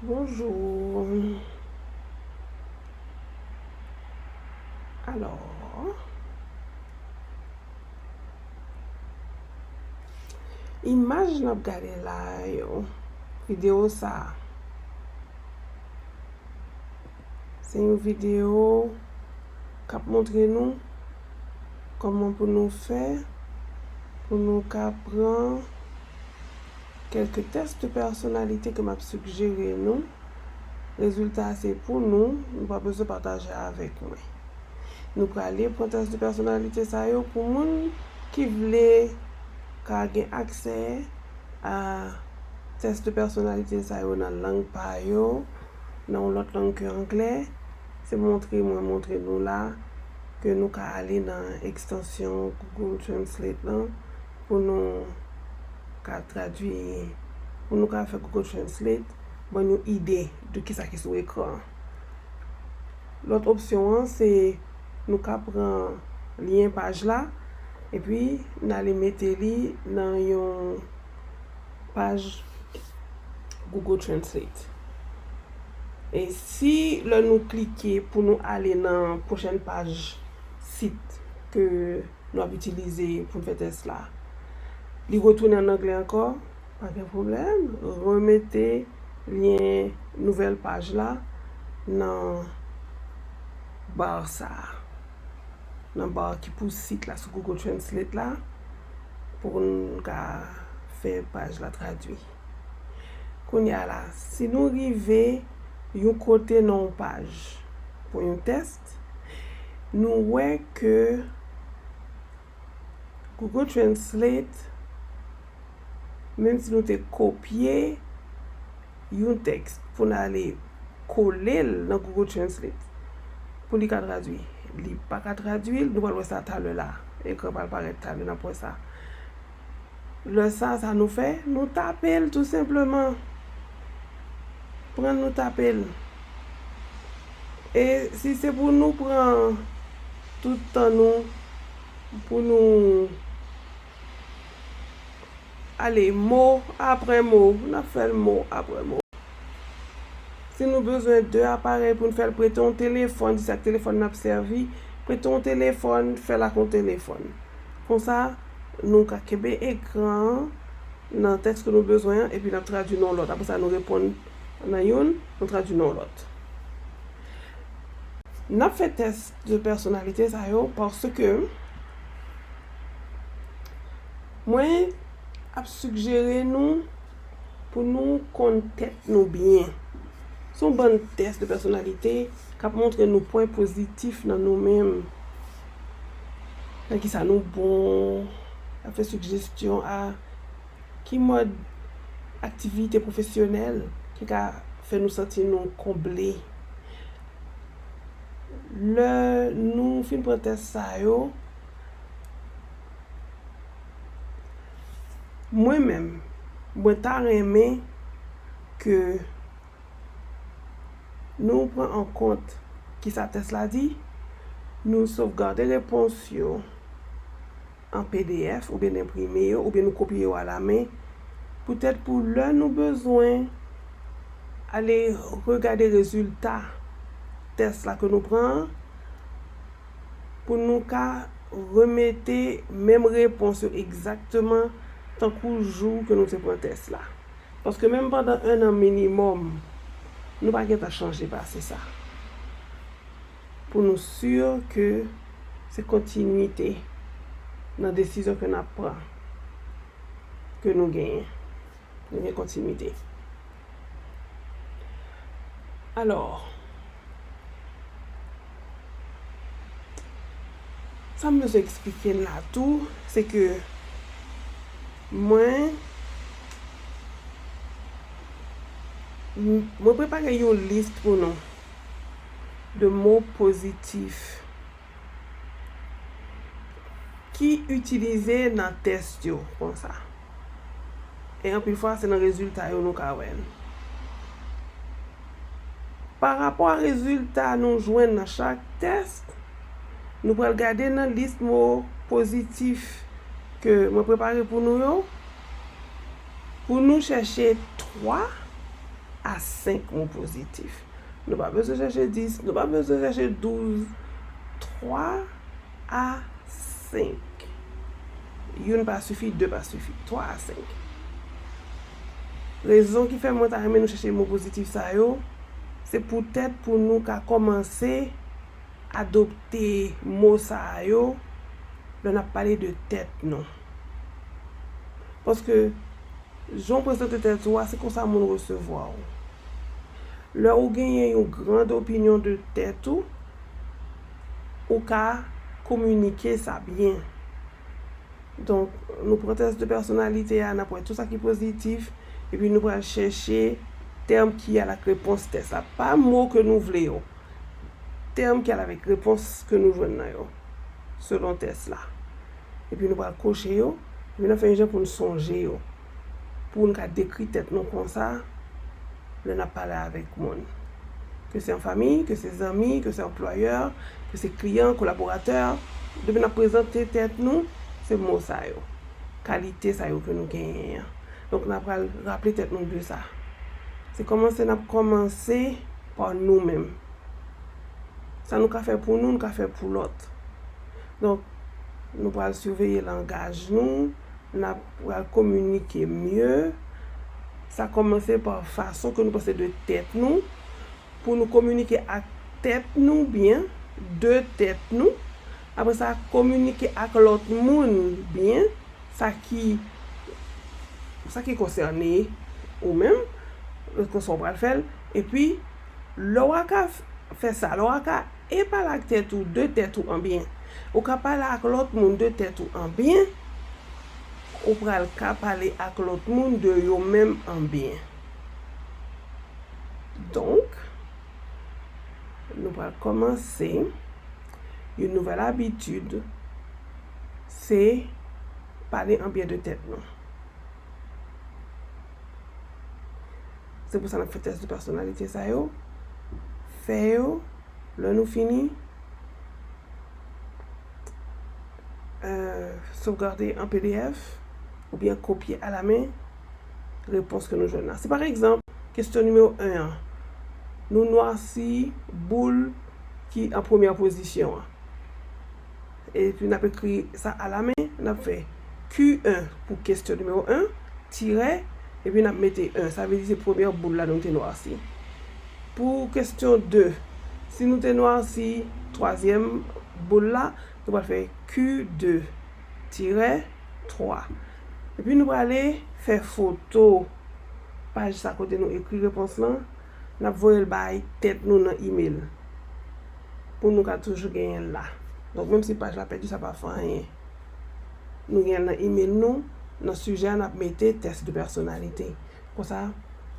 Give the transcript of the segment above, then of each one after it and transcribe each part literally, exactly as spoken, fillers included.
Bonjou. Alò, imaj n ap gade la yo, videyo sa a, se yon videyo k ap montre nou kòman pou nou fè pou nou ka pran kèlke tès de pèsonalite ke m ap sigjere nou. Rezilta a se pou nou, nou pa bezwen pataje avèk mwen. Nou prale pran tès de pèsonalite sa yo pou moun ki vle ka gen aksè a tès de pèsonalite sa yo nan lang pa yo, nan yon lòt lang ke anglè. Se montre mwen montre nou la ke nou ka ale nan ekstansyon Google Translate lan pou nou ka tradui, pou nou ka fè Google Translate ban nou ide de kisa ki sou ekran an. Lòt opsyon an, se nou ka pran lyen paj la, epi n ale mete li nan yon paj Google Translate. E si lè nou klike pou nou ale nan pwochèn paj sit ke nou ap itilize pou n fè tès la, li retounen an anglè ankò, pa gen pwoblèm. Remete lyen nouvèl paj la nan bar sa a, nan bar ki pou sit la sou Google Translate la, pou n ka fè paj la tradui. Kounye a la, si nou rive yon kote nan yon paj pou yon tès, nou wè ke Google Translate, menm si nou te kopye yon tèks pou n ale kole l nan Google Translate pou li ka tradui, li pa ka tradui l. Nou pral wè sa talè la. Ekran pral parèt talè, n ap wè sa. Lè sa, sa nou fè, nou tape l tou senpleman. Pran nou tape l. E si se pou nou pran tout tan nou pou nou ale mo apre mo, n ap fè l mo apre mo. Si nou bezwen de aparèy pou n fè l, prete yon telefòn, si se ak telefòn n ap sèvi, prete yon telefòn, fè l ak yon telefòn. Konsa, nou ka kenbe ekran an nan tèks ke nou bezwen an, epi n ap tradui nan yon lòt. Apre sa, nou reponn nan youn, nou tradui nan yon lòt. N ap fè tès de pèsonalite sa yo paske mwen ap sigjere nou pou nou konn tèt nou byen. Se yon bann tès de pèsonalite k ap montre nou pwen pozitif nan nou menm. Nan kisa nou bon, ap fè sijesyon a ki mòd aktivite pwofesyonèl ki ka fè nou santi nou konble. Lè nou fin pran tès sa yo, mwen menm, mwen ta renmen ke nou pran an kont kisa tès la di, nou sovgade repons yo an P D F oubyen n enprime yo oubyen nou kopye yo alamen, poutèt pou lè nou bezwen ale regade rezilta tès la ke nou pran an, pou nou ka remete menm repons yo egzakteman tankou jou ke nou te pran tès la. Paske menm pandan en an minimòm, nou pa gentan chanje pase sa. Pou nou si ke se kontinwite nan desizyon ke n ap pran, ke nou genyen. Nou gen kontinwite. Alò, sa m bezwen eksplike n la tou, se ke mwen, m, mwen prepare yon lis pou nou de mo pozitif ki itilize nan tès yo konsa. E anpil fwa, se nan rezilta yo nou ka wè l. Pa rapò a rezilta nou jwenn nan chak tès, nou pral gade nan lis mo pozitif ke mwen prepare pou nou yo, pou nou chèche twa a senk mo pozitif. Nou pa bezwen chèche dis, nou pa bezwen chèche douz. Twa a senk. Youn pa sifi, de pa sifi. Twa a senk. Rezon ki fè mwen ta renmen nou chèche mo pozitif sa yo, se poutèt pou nou ka kòmanse adopte mo sa yo lè n ap pale de tèt nou. Paske jan w prezante tèt ou a, se konsa moun resevwa w. Lè ou genyen yon grand opinyon de tèt ou, ou ka kominike sa byen. Donk, nou pran tès de pèsonalite a, n ap wè tout sa ki pozitif, epi nou pral chèche tèm ki al ak repons tès la. Pa mo ke nou vle yo. Tèm ki al avèk repons ke nou jwenn nan yo, selon tès la. Epi nou pral koche yo, epi n ap fè yon jan pou n sonje yo. Pou n ka dekri tèt nou konsa, lè n ap pale avèk moun. Ke se an fanmi, ke se zanmi, ke se anplwayè, ke se kliyan, kolaboratè. Depi n ap prezante tèt nou, se mo sa yo. Kalite sa yo ke nou genyen an. Donk, n ap pral raple tèt nou de sa. Se kòmanse, n ap kòmanse pa nou menm. Sa nou ka fè pou nou, nou ka fè pou lòt. Donk, nou pral siveye langaj nou, n ap pral kominike mye. Sa kòmanse pa fason ke nou panse de tèt nou, pou nou kominike ak tèt nou byen, de tèt nou. Apre sa, kominike ak lòt moun byen, sa ki, sa ki konsène ou menm, lè konsa w pral fè l. Epi, lè w a ka f-, fè sa, lè w a ka e pale ak tèt ou, de tèt ou an byen, ou ka pale ak lòt moun de tèt ou an byen, ou pral ka pale ak lòt moun de yo menm an byen. Donk, nou pral kòmanse yon nouvèl abitid, se pale an byen de tèt nou. Se pou sa n ap fè tès de pèsonalite sa yo. Fè yo, lè nou fini, euh, sovgade an P D F oubyen kopye alamen repons ke nou jwenn la. Si pa egzanp, kesyon nimewo en an, nou nwasi boul ki an premyè pozisyon an. Epi n ap ekri sa alamen, n ap fè Q un pou kesyon nimewo en, tirè, epi n ap mete en. Sa vle di se premyè boul la nou te nwasi. Pou kesyon de, si nou te nwasi twazyèm boul la, nou pral fè Q deux, tirè, twa. Epi nou prale fè foto paj sa kote nou ekri repons lan, n ap voye l bay tèt nou nan email. Pou nou ka toujou genyen l la. Donk, menm si paj la pèdi, sa pa fè anyen. Nou genyen l nan email nou, nan sijè a, n ap mete tès de pèsonalite. Konsa,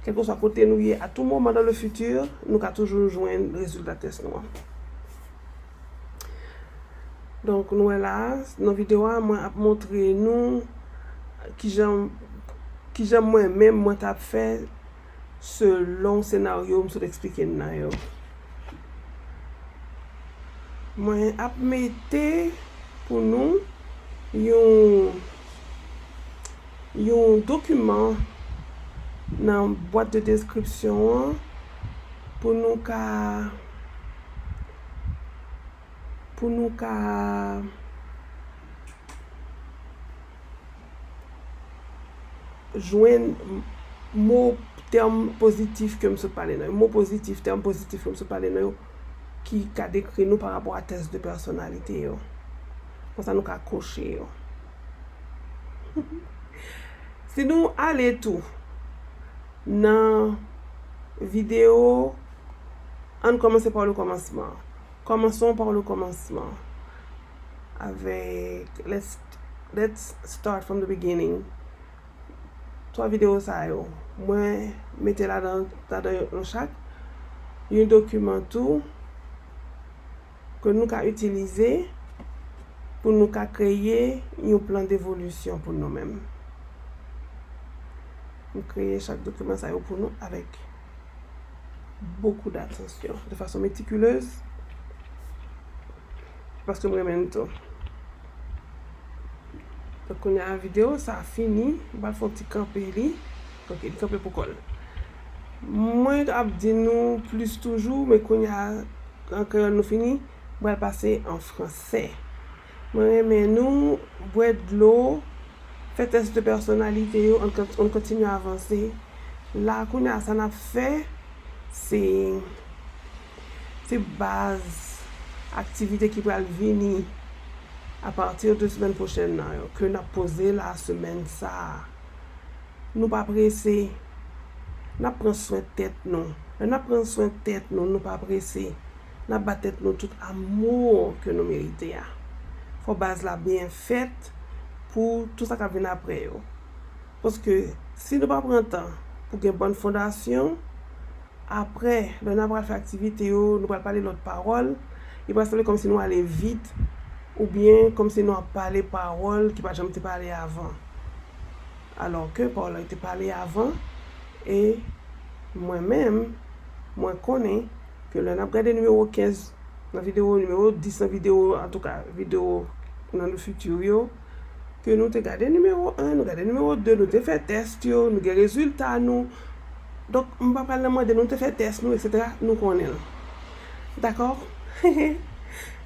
kèlkeswa kote nou ye, à tout moment dans le futur, nou ka toujou jwenn rezilta tès nou an. Donk, nou wè la, nan videyo a, mwen ap montre nou kijan, kijan mwen menm, mwen t ap fè selon senaryo m sot eksplike n nan yo. Mwen ap mete pou nou yon, yon dokiman nan bwat de deskripsyon an pou nou ka, pou nou ka jwenn mo, tèm pozitif ke m sot pale nan yo. Mo pozitif, tèm pozitif ke m sot pale nan yo, ki ka dekri nou pa rapò a tès de pèsonalite yo. Konsa nou ka koche yo. Si nou ale tou nan videyo, ann kòmanse pa le kòmansman. Commençons par le commencement. Avec, let's, let's start from the beginning. Twa videyo sa yo, mwen mete ladan, ladan yo chak yon dokiman tou ke nou ka itilize pou nou ka kreye yon plan devolisyon pou nou menm. M kreye chak dokiman sa yo pou nou avec beaucoup d'attention, de façon méticuleuse, paske m renmen l tou. Donk, kounye a, videyo sa fini, m pral fè yon ti kanpe li. Ok, li kanpe pou kò l. Mwen ap di nou plis toujou, men kounye a, an kreyòl nou fini, mwen pral pase an fransè. Mwen renmen nou bwè dlo, fè tès de pèsonalite yo, ann kont-, ann kontinye avanse. La, kounye a, sa n ap fè, se, se baz aktivite ki pral vini apati de semèn pwochèn nan yo, ke n ap poze la semèn sa a. Nou pa prese. N ap pran swen tèt nou. Lè n ap pran swen tèt nou, nou pa prese. N ap ba tèt nou tout amou ke nou merite a. Fò baz la byen fèt pou tout sa k ap vin apre yo. Paske si nou pa pran tan pou gen bòn fondasyon, apre, lè n ap pral fè aktivite yo, nou pral pale lòt pawòl, li pral sanble kòmsi nou ale vit, oubyen kòmsi nou ap pale pawòl ki pa t janm te pale avan. Alò ke pawòl la te pale avan, e mwen menm, mwen konnen ke lè n ap gade nimewo kenz nan videyo, nimewo dis nan videyo, antouka, videyo nan le futur yo, ke nou te gade nimewo en, nou gade nimewo de, nou te fè tès yo, nou gen rezilta nou. Donk, m pa pral nan mande nou te fè tès nou, etsetera. Nou konnen l. Dakò?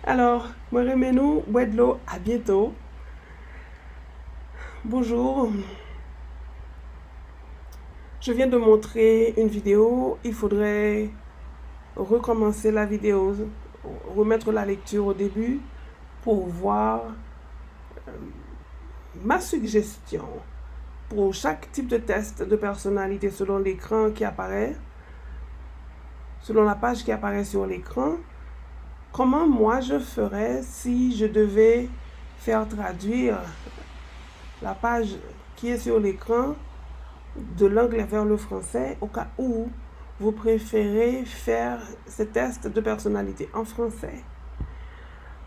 Alò, mwen renmen nou, bwè dlo, a byento. Bonjour. Je viens de montrer une vidéo. Il faudrait recommencer la vidéo, remettre la lecture au début pour voir, euh, ma suggestion pour chaque type de test de personnalité selon l'écran qui apparaît, selon la page qui apparaît sur l'écran. Comment moi je ferais si je devais faire traduire la page qui est sur l'écran de l'anglais vers le français, au cas où vous préférez faire ce test de personnalité en français?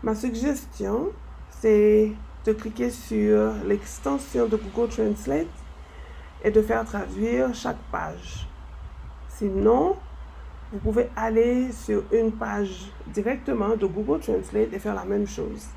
Ma suggestion, c'est de cliquer sur l'extension de Google Translate et de faire traduire chaque page. Sinon, vous pouvez aller sur une page directement de Google Translate et faire la même chose.